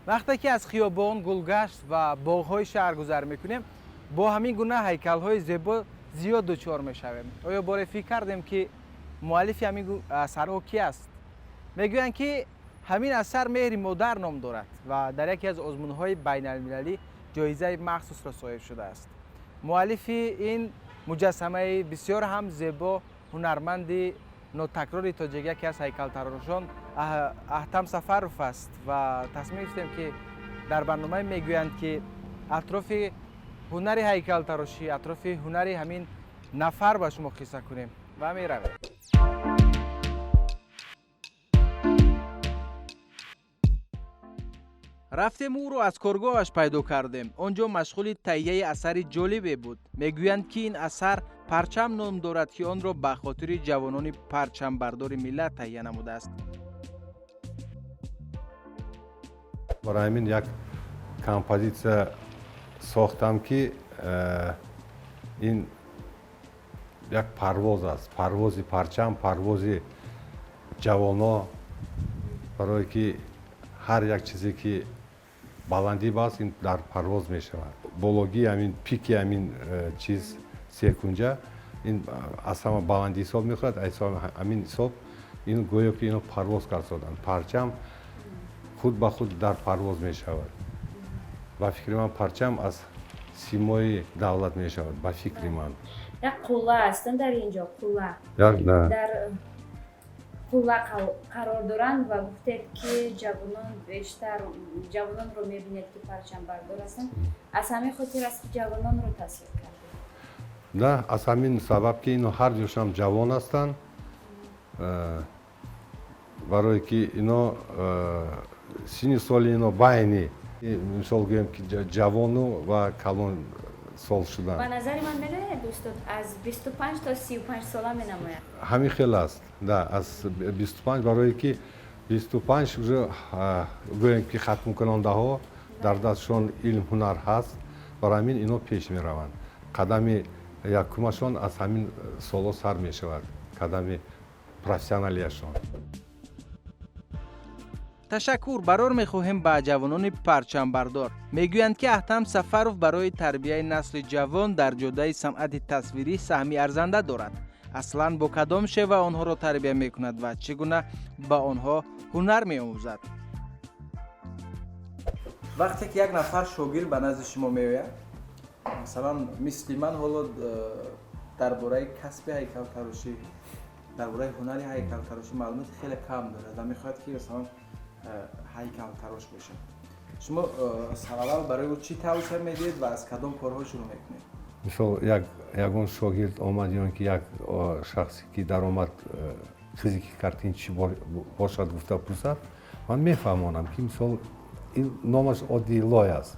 Вақте ки аз хиёбон, гулгашт ва боғҳои шаҳр гузар мекунем, бо ҳамин гуна ҳайкалҳои зебо зиёд дучор мешавем. Оё боре фикр кардем, ки муаллифи ҳамин асарҳо ки аст? Мегӯянд, ки ҳамин асар «Меҳри модар» ном дорад ва дар яке аз озмунҳои байналмилалӣ ҷоизаи махсусро соҳиб шудааст. Муаллифи ин муҷассамаи бисёр ҳам зебо ҳунарманди нотакрори тоҷик, яке аз ҳайкалтарошон Аҳтам Сафаров аст. Ва тасмим гирифтем, ки дар барномаи «Мегӯянд ки» атрофи ҳунари ҳайкалтарошӣ, атрофи ҳунари ҳамин нафар ба шумо қисса кунем ва меравем. Рафтем, ӯро аз коргоҳаш пайдо кардем. Он ҷо машғули таҳияи асари ҷолибе буд. Мегӯянд, ки ин асар «Парчам» ном дорад, ки онро ба хотири ҷавонони парчамбардори миллат таҳия намудааст. Барои ҳамин як композитсия сохтам, ки ин як парвоз аст, парвози парчам, парвози ҷавоно, барое ки ҳар як чизе ки баландӣ баст, ин дар парвоз мешавад. Бологии ҳамин пики ҳамин чиз секунҷа, ин аз ҳама баландӣ ҳисоб мехӯрад. Ҳамин ҳисоб ин гӯё ки ино парвоз кардоданд, парчам худ ба худ дар парвоз мешавад. Ба фикри ман, парчам аз симои давлат мешавад, ба фикри ман. Як қулла ҳастанд дар инҷо, қулла дар қулла қарор доранд. Ва гуфтед, ки ҷавонон, бештар ҷавононро мебинед, ки парчамбардор ҳастанд. Аз ҳамин хотир аст, ки ҷавононро тасвир кардед? Да, аз ҳамин сабаб, ки ино ҳар ҷошам ҷавон ҳастанд, барое ки ино синни соли ино байни, мисол гӯем, ки ҷавону ва калон сол шудан. Ба назари ман, медонед, устод, аз 25 то 35 сола менамояд. Ҳамин хел аст да, аз 25, барое ки 25 уже гӯем ки хатмкунандаҳо дар дастшон илм, ҳунар ҳаст. Барои ҳамин ино пеш мераванд. Қадами якумашон аз ҳамин солҳо сар мешавад, қадами профессионалияшон. Ташаккур барор мехоҳем ба ҷавонони парчамбардор. Мегӯянд, ки Аҳтам Сафаров барои тарбияи насли ҷавон дар ҷодаи санъати тасвирӣ саҳми арзанда дорад. Аслан бо кадом шева онҳоро тарбия мекунад ва чӣ гуна ба онҳо ҳунар меомӯзад? Вақте ки як нафар шогирд ба назди шумо меояд, масалан, мисли ман, ҳоло дар бораи касби ҳайкалтарошӣ, дар бораи ҳунари ҳайкалтарошӣ маълумоти хеле кам дорад ва мехоҳад, ки масалан ҳайкалтарош бошад, шумо сараввал барои ӯ чӣ тавсия медиҳед ва аз кадом корҳо шурӯъ мекунед? Мисол, ягон шогирд омад ё ки як шахсе ки даромад, чизе ки картин чӣ бошад гуфта пурсад, ман мефаҳмонам, ки мисол ин номаш оддии лой аст,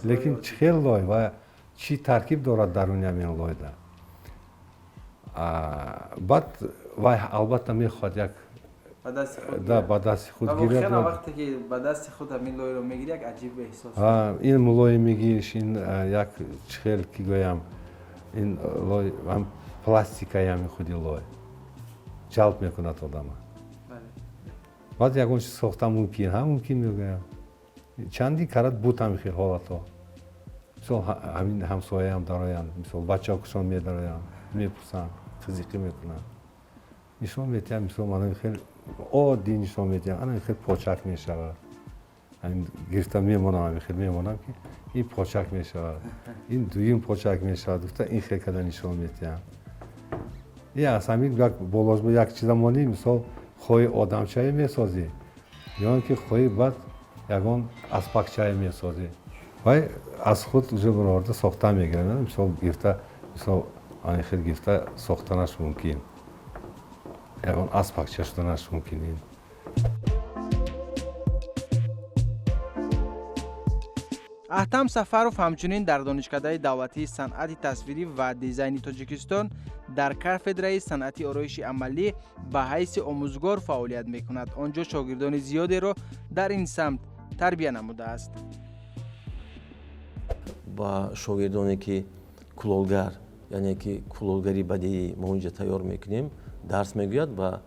лекин чӣ хел лой ва чӣ таркиб дорад даруни ҳамин лойда. Баъд вай албатта мехоҳад як ба дасти худ гирад. Вақте ки ба дасти худ ҳамин лойро мегири, як аҷиб эҳсос. Ин мулоимигиш, ин як чӣ хел ки гӯям, ин лой пластикаи ҳамин худи лой ҷалб мекунад одама. Баъд ягон чиз сохта мумкин, ҳа, мумкин мегӯям. Чандин карат буд ҳамин хел ҳолатҳо. Мисол, ҳамин ҳамсояам дароянд, мисол, бачаҳо медароянд, мепурсанд, қизиқӣ мекунанд, нишон медиҳам. Мисол, мана хел оддӣ нишон медиҳам, ана хел почак мешавад, гирифта мемонам, ҳамин хел мемонам, ки ин почак мешавад, ин дуюм почак мешавад гуфта, ин хел када нишон медиҳам. И аз ҳамин як болош як чиза монӣ, мисол, хоҳӣ одамчае месозӣ ё ин ки хоҳӣ баъд ягон аспакчае месозӣ, вай аз худ уже бароварда сохта мегирад. Мисол, гирифта, мисол, ани хел гирифта сохтанаш мумкин, ягон аспакча шуданаш мумкин ин. Аҳтам Сафаров ҳамчунин дар Донишкадаи давлатии санъати тасвирӣ ва дизайни Тоҷикистон дар кафедраи санъати ороиши амалӣ ба ҳайси омӯзгор фаъолият мекунад. Он ҷо шогирдони зиёдеро дар ин самт тарбия намудааст. Ба шогирдоне ки кулолгар, яъне ки кулолгари бадиӣ мо онҷа тайёр мекунем, дарс мегӯяд ва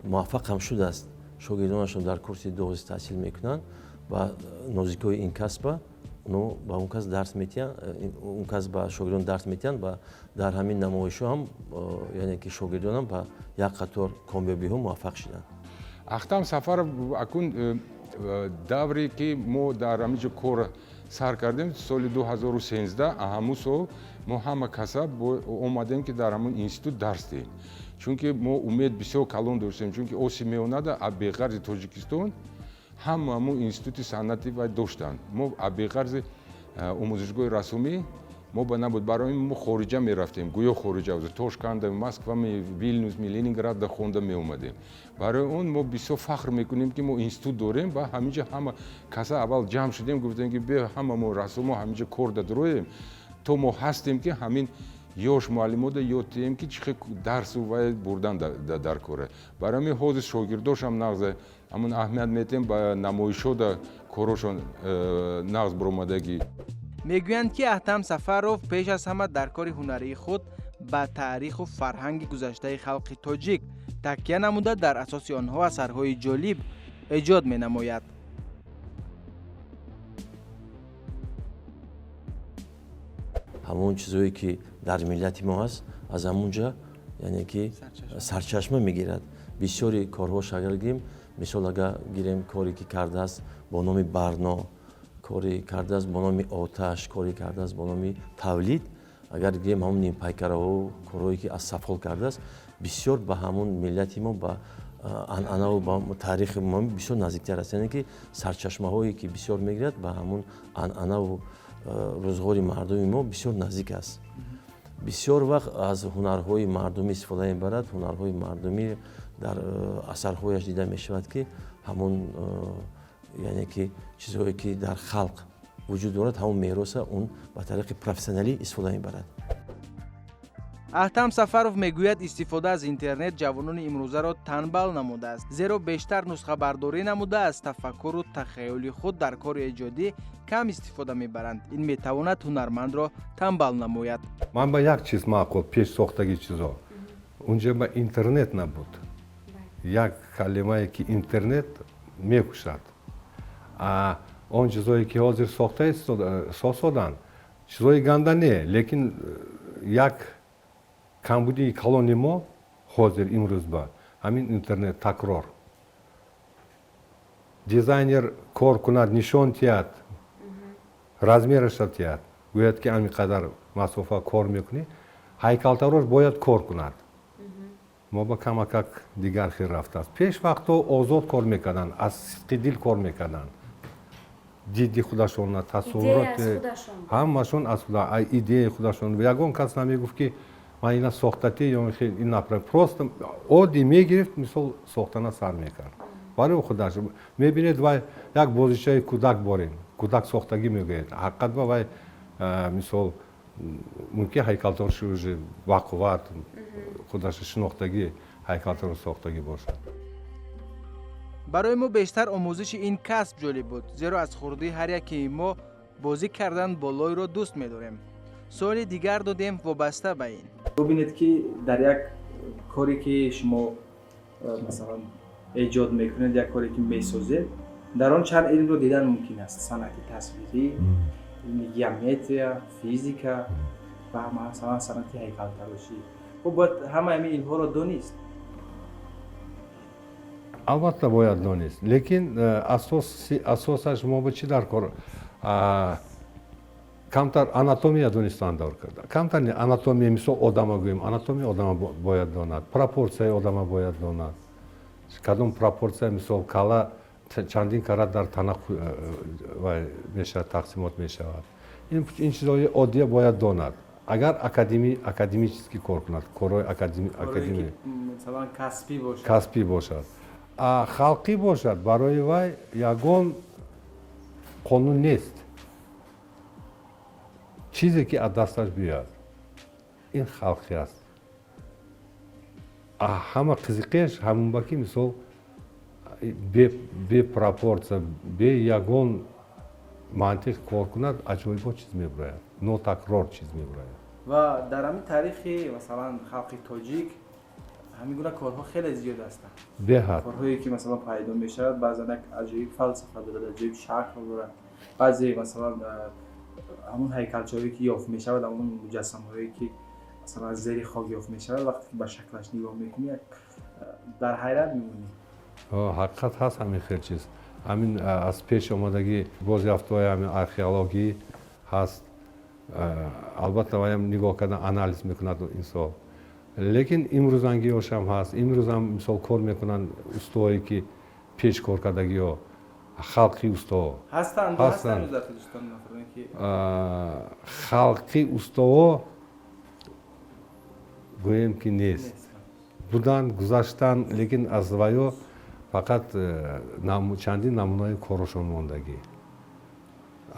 муваффақ ҳам шудааст. Шогирдонашон дар курси 12 таҳсил мекунанд. Ба нозикиҳои ин касба оно ба он кас дарс метиҳанд, он кас ба шогирдон дарс метиҳанд ва дар ҳамин намоишҳо ҳам, яъне ки шогирдонам ба як қатор комёбиҳо муваффақ шуданд. Ахтам Сафаров акун давре ки мо дар ҳамин ҷо кор сар кардем, соли 2013, ҳамун сол мо ҳама каса омадем, ки дар ҳамун институт дарс диҳем, чунки мо умед бисёр калон доштем, чунки оси меонада беғарзи Тоҷикистон ҳама ҳамун институти санъатӣ вай доштанд. Мо беғарзи омӯзишгоҳи рассомӣ мо ба набуд. Барои мо хориҷа мерафтем, гӯё хориҷа, Тошканда, Москва, Вилнюс, Ленинградда хонда меомадем. Барои он мо бисёр фахр мекунем, ки мо институт дорем ва ҳаминҷа ҳама каса аввал ҷамъ шудем, гуфтем, ки биё, ҳама мо рассомо ҳаминҷа кор дадроем, то мо ҳастем, ки ҳамин ёш муаллимота ёд диҳем, ки чӣ хел дарсу вай бурдан дар кора. Барои ҳамин ҳозир шогирдошам нағз ҳамун аҳамият метиҳем, ба намоишода корошон нағз баромадагӣ. Мегӯянд, ки Аҳтам Сафаров пеш аз ҳама дар кори ҳунарии худ ба таъриху фарҳанги гузаштаи халқи тоҷик такя намуда, дар асоси онҳо асарҳои ҷолиб эҷод менамояд. Ҳамон чизҳое, ки дар миллати мо ҳаст, аз ҳамун ҷа, яъне ки сарчашма мегирад. Бисёри корҳош агар гирем, мисол агар гирем, коре ки кардааст бо номи Барно, кори кардааст бо номи Оташ, кори кардааст бо номи Тавлид, агар гирем ҳамон нимпайкараҳо, корҳое ки аз сафол кардааст, бисёр ба ҳамон миллати мо, ба анъанаву ба таърихи мо бисёр наздиктар аст. Яъне ки сарчашмаҳое ки бисёр мегирад, ба ҳамон анъанаву рӯзғори мардуми мо бисёр наздик аст. Бисёр вақт аз ҳунарҳои мардумӣ истифода мебарад. Ҳунарҳои мардумӣ дар асарҳояш дида мешавад, ки ҳамон, яъне ки чизҳое ки дар халқ вуҷуд дорад, ҳамон мероса он ба тариқи профессионалӣ истифода мебарад. Аҳтам Сафаров мегӯяд, истифода аз интернет ҷавонони имрӯзаро танбал намудааст, зеро бештар нусхабардорӣ намуда, аз тафаккуру тахайюли худ дар кори эҷодӣ кам истифода мебаранд. Ин метавонад ҳунармандро танбал намояд. Ман ба як чиз маъқул: пешсохтаги чизо. Унҷа ба интернет набуд. Як калимае ки интернет мекушад. Он чизое ки ҳозир сохта сосоданд, чизои ганда не, лекин як камбудии калони мо ҳозир имрӯз ба ҳамин интернет, такрор. Дизайнер кор кунад, нишон тиҳад, размераша тиҳад, гӯяд, ки ҳамин қадар масофа кор мекунӣ, ҳайкалтарош бояд кор кунад. Мо ба камакак дигар хел рафтааст. Пеш вақтҳо озод кор мекарданд, аз сидқи дил кор мекарданд, диди худашона, тасаввуроти ҳамашон аз идеяи худашон. Ягон кас намегуфт, ки ман ина сохтатӣ ё ин напра. Просто оддӣ мегирифт, мисол, сохтана сар мекард барои худаш. Мебинед, вай як бозичаи кӯдак борем, кӯдак сохтагӣ мегӯяд, ҳақиқат ба вай, мисол, мумкин ҳайкалтароши уже бақувват, худаша шинохтагӣ ҳайкалтарош сохтагӣ бошад. Барои мо бештар омӯзиши ин касб ҷолиб буд, зеро аз хурдӣ ҳар яке мо бозӣ кардан бо лойро дӯст медорем. Суоли дигар додем вобаста ба ин. Бубинед, ки дар як коре ки шумо, масалан, эҷод мекунед, як коре ки месозед, дар он чанд илмро дидан мумкин аст: санъати тасвирӣ, илми геометрия, физика ва, масалан, санъати ҳайкалтарошӣ. Ӯ бояд ҳамаи ҳамин илмҳоро донист. Албатта, бояд донист, лекин асосаш мо ба чӣ дар кор? Камтар анатомия донистан дар кор, камтар анатомия, мисол, одама гӯем, анатомия одама бояд донад, пропорсияи одама бояд донад, кадом пропорсия, мисол, кала чандин карат дар тана мешавад, тақсимот мешавад. Ин чизҳои оддия бояд донад, агар академически кор кунад, корҳои академи касбӣ бошад. Халқӣ бошад, барои вай ягон қонун нест. Чизе ки аз дасташ биёяд, ин халқӣ аст. Ҳама қизиқеш ҳамун ба ки, мисол, бе пропорсия, бе ягон мантиқ кор кунад, аҷоибо чиз мебурояд, нотакрор чиз мебурояд. Ва дар ҳамин таърихи, масалан, халқи тоҷик Ҳамин гуна корҳо хеле зиёд ҳастанд. Беҳад. Корҳое ки, масалан, пайдо мешавад, баъзан як аҷоиб фалсафа дорад, аҷоиб шакл дорад. Баъзе, масалан, ҳамун ҳайкалчаҳое ки ёфт мешавад, ҳамун муҷассамаҳое ки, масалан, аз зери хок ёфт мешавад, вақте ки ба шаклаш нигоҳ мекунӣ, як дар ҳайрат мемонӣ. Ҳақиқат ҳаст ҳамин хел чиз. Ҳамин аз пеш омадагӣ бозёфтҳои ҳамин археологӣ ҳаст. Албатта, ваям нигоҳ кардан, анализ мекунад инсон. Лекин имрӯзангиҳошам ҳаст. Имрӯзам, мисол, кор мекунанд устоҳое ки пеш кор кардагиҳо, халқи устоҳо. Ҳастанд. Ҳастанд. Дар Тоҷикистон нафароне ки Халқи устоҳо гӯем ки нест. Буданд, гузаштанд, лекин аз ваё фақат чандин намунаи корошон мондагӣ.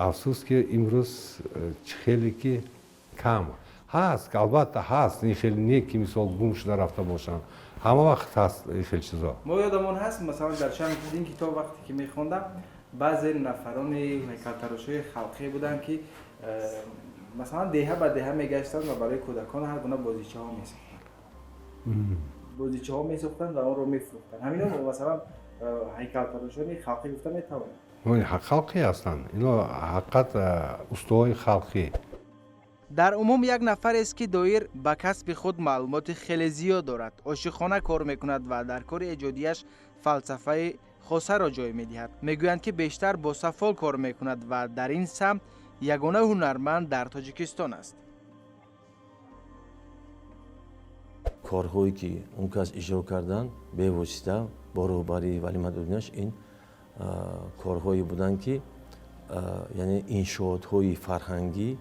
Афсӯс, ки имрӯз хеле ки кам ҳаст. Албатта, ҳаст, ин хеле не ки, мисол, гум шуда рафта бошанд. Ҳама вақт ҳаст ин хел чизо. Мо ёдамон ҳаст, масалан, дар чанд ин китоб вақте ки мехондам, баъзе нафарони ҳайкалтарошҳои халқӣ буданд, ки масалан, деҳа ба деҳа мегаштанд ва барои кӯдакон ҳар гуна бозичаҳо месохтанд, бозичаҳо месохтанд ва онро мефурӯхтанд. Ҳамино, масалан, ҳайкалтарошони халқӣ гуфта метавонанд? Халқӣ ҳастанд ино, ҳақиқат, устоҳои халқӣ. Дар умум як нафарест, ки доир ба касби худ маълумоти хеле зиёд дорад, ошиқона кор мекунад ва дар кори эҷодияш фалсафаи хосаро ҷой медиҳад. Мегӯянд, ки бештар бо сафол кор мекунад ва дар ин самт ягона ҳунарманд дар Тоҷикистон аст. Корҳое ки он кас иҷро карданд бевосита бо роҳбарии Валӣ Мадудинаш, ин корҳое буданд, ки яъне иншоотҳои фарҳангӣ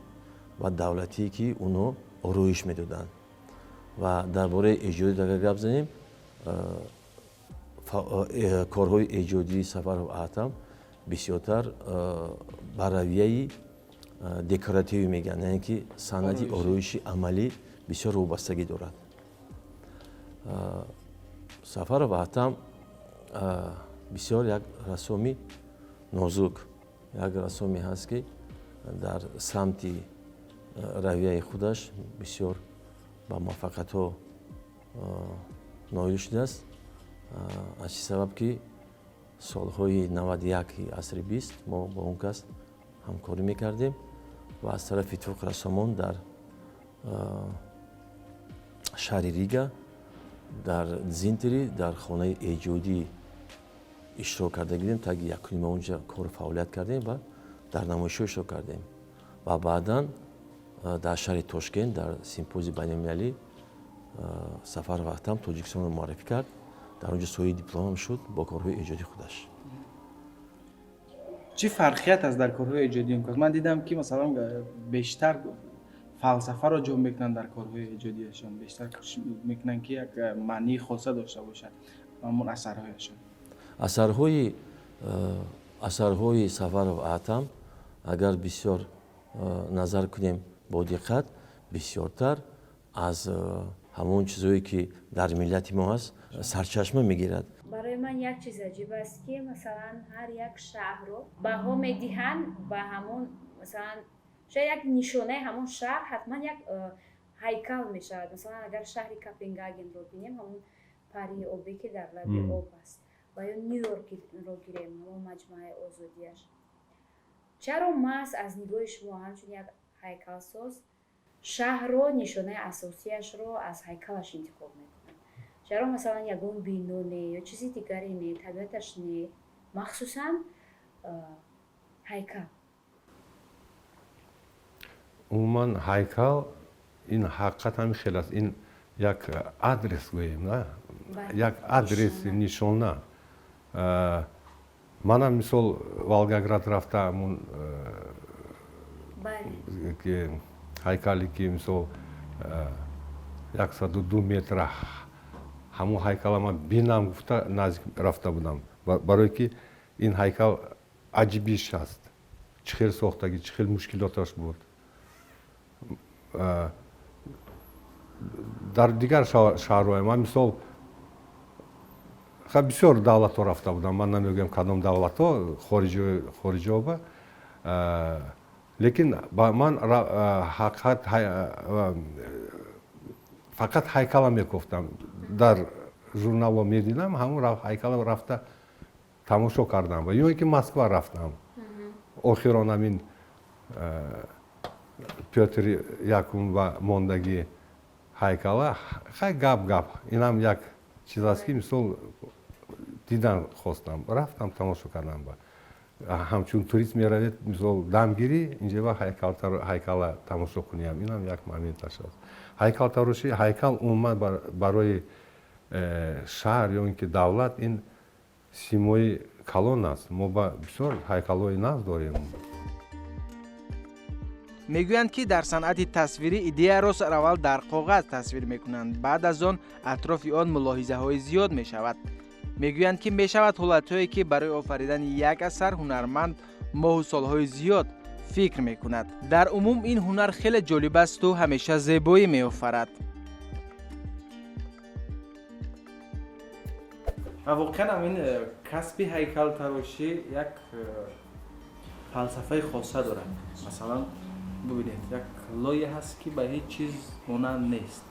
ва давлатие, ки онҳо ороиш медоданд. Ва дар бораи эҷодият агар гап занем, корҳои эҷодии Сафаров Аҳтам бисёртар ба равияи декоративӣ мегӯянд, яъне ки санъати ороиши амалӣ бисёр вобастагӣ дорад. Сафаров Аҳтам бисёр як рассоми нозук, як рассоме ҳаст, ки дар самти равияи худаш бисёр ба муваффақиятҳо ноил шудааст. Аз чӣ сабаб ки солҳои 91-и асри 20 мо бо он кас ҳамкорӣ мекардем ва аз тарафи Иттифоқи рассомон дар шаҳри Рига, дар Дзинтери, дар хонаи эҷодӣ иштирок карда гирем. Таги якуним онҷа кору фаъолият кардем ва дар намоишҳо иштирок кардем ва баъдан дар шаҳри Тошкент дар симпозии байналмилалӣ Сафаров Аҳтам Тоҷикистонро муаррифӣ кард. Дар онҷо соҳиби дипломам шуд бо корҳои эҷодии худаш. Чӣ фарқият аст дар корҳои эҷодии он кас? Ман дидам, ки, масалан, бештар фалсафаро ҷо мекунанд дар корҳои эҷодиашон, бештар кӯшиш мекунанд, ки як маънии хоса дошта бошад ҳамон асарҳояшон. Асарҳои Сафаров Аҳтам, агар бисёр назар кунем бо диққат, бисёртар аз ҳамон чизҳое ки дар миллати мо ҳаст, сарчашма мегирад. Барои ман як чиз аҷиб аст, ки, масалан, ҳар як шаҳрро баҳо медиҳанд ба ҳамон, масалан, шояд як нишонаи ҳамон шаҳр ҳатман як ҳайкал мешавад. Масалан, агар шаҳри Копенгагенро бинем, ҳамон парии обе, ки дар лаби об аст, ва ё Ню-Йоркро гирем, ҳамон маҷмӯаи озодиаш. Чаро маҳз аз нигоҳи шумо, ҳамчун як ҳайкалсоз, шаҳрро нишонаи асосияшро аз ҳайкалаш интихоб мекунанд? Чаро, масалан, ягон бино не ё чизи дигаре не, табиаташ не, махсусан ҳайкал? Умуман, ҳайкал ин ҳақиқат ҳамин хел аст. Ин як адрес гӯем, на як адреси нишона. Манам, мисол, Волгоград рафта, ҳамун ҳайкале ки, мисол, 102 метра, ҳамун ҳайкала ман бинам гуфта наздик рафта будам, барое ки ин ҳайкал аҷибиш аст, чӣ хел сохтагӣ, чӣ хел мушкилоташ буд. Дар дигар шаҳрҳое ман, мисол, бисёр давлатҳо рафта будам, ман намегӯям кадом давлатҳо, хориҷиҳоба, лекин ба ман ҳақиқат фақат Фақат ҳайкала мекофтам, дар журналҳо медидам, ҳамун ҳайкала рафта тамошо кардам. Ва ё ин ки Москва рафтам, охирон ҳамин Пётр Якум ва мондагӣ ҳайкала. Хай, гап гап, инам як чиз аст, ки мисол дидан хостам, рафтам, тамошо кардам. Ба ҳамчун турист меравед, мисол дамгирӣ, инҷа ва ҳайкала тамошо куниям, инам як моменташ аст. Ҳайкалтарошӣ, ҳайкал умуман барои шаҳр ё ин ки давлат ин симои калон аст. Мо ба бисёр ҳайкалҳои нав дорем. Мегӯянд, ки дар санъати тасвирӣ идеяро сараввал дар коғаз тасвир мекунанд, баъд аз он атрофи он мулоҳизаҳои зиёд мешавад. Мегӯянд, ки мешавад ҳолатҳое, ки барои офаридани як асар ҳунарманд моҳу солҳои зиёд фикр мекунад. Дар умум ин ҳунар хеле ҷолиб асту ҳамеша зебоӣ меофарад. Ва воқеан ҳамин касби ҳайкалтарошӣ як фалсафаи хоса дорад. Масалан, бубинед, як лое ҳаст, ки ба ҳеҷ чиз монанд нест,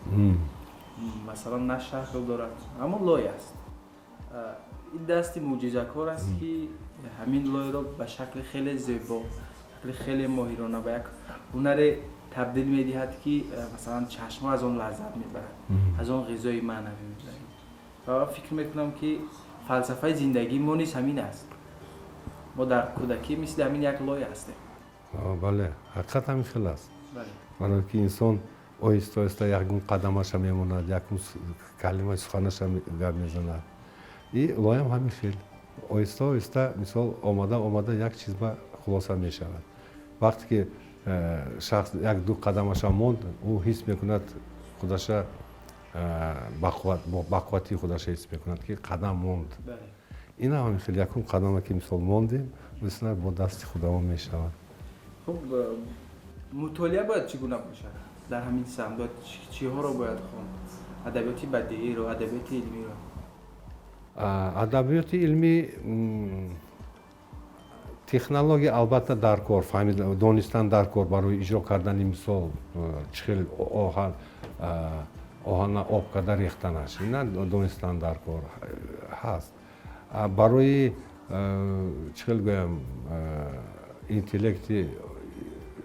масалан, на шакл дорад, аммо лой аст. Ин дасти мӯъҷизакор аст, ки ҳамин лойро ба шакли хеле зебо, шакли хеле моҳирона ба як ҳунаре табдил медиҳад, ки масалан чашмҳо аз он лаззат мебарад, аз он ғизои маънавӣ мебарад. Ва фикр мекунам, ки фалсафаи зиндагии мо низ ҳамин аст. Мо дар кӯдакӣ мисли ҳамин як лоя ҳастем. Бале, ҳақиқат ҳамин хел аст, барое ки инсон оҳиста оҳиста якун қадамаша мемонад, якун калимаи суханаша гап мезанад. И лоям ҳамин хел оҳиста оҳиста, мисол, омада омада як чиз ба хулоса мешавад. Вақте ки шахс як ду қадамаша монд, ӯ ҳис мекунад худаша бақувватии худаша, ҳис мекунад, ки қадам монд. Ин ҳам ҳамин хел якум қадаме, ки мисол мондем, мисла бо дасти худамон мешавад. Хуб, мутолиа бояд чӣ гуна бошад дар ҳамин самт? Бояд чиҳоро бояд хонд? Адабиёти бадииро, адабиёти илмиро? Адабиёти илмӣ, технология албатта дар кор, фаҳмид, донистан дар кор барои иҷро кардани, мисол, чӣ хел оҳан оҳана об карда рехтанаш, ина донистан дар кор ҳаст. Барои, чӣ хел гӯям, интеллекти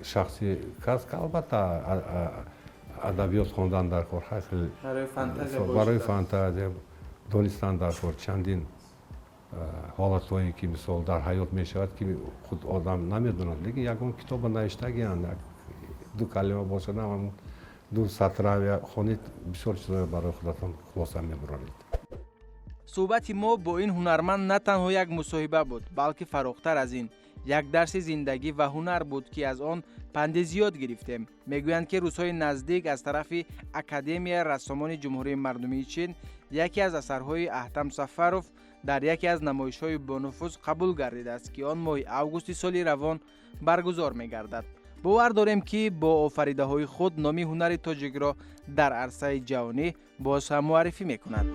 шахси кас албатта адабиёт хондан дар кор. Барои фантазия донистан дар кор, чандин ҳолатҳое, ки мисол дар ҳаёт мешавад, ки худ одам намедонад, лекин ягон китоба навиштагианд, ду калима бошад, ҳамон ду сатра хонед, бисёр чизҳоро барои худатон хулоса мебароред. Суҳбати мо бо ин ҳунарманд на танҳо як мусоҳиба буд, балки фарохтар аз ин як дарси зиндагӣ ва ҳунар буд, ки аз он панди зиёд гирифтем. Мегӯянд, ки рӯзҳои наздик аз тарафи Академияи рассомони Ҷумҳурии Мардумии Чин яке аз асарҳои Аҳтам Сафаров дар яке аз намоишҳои бонуфуз қабул гардидааст, ки он моҳи августи соли равон баргузор мегардад. Бовар дорем, ки бо офаридаҳои худ номи ҳунари тоҷикро дар арсаи ҷаҳонӣ боз ҳам муаррифӣ мекунад.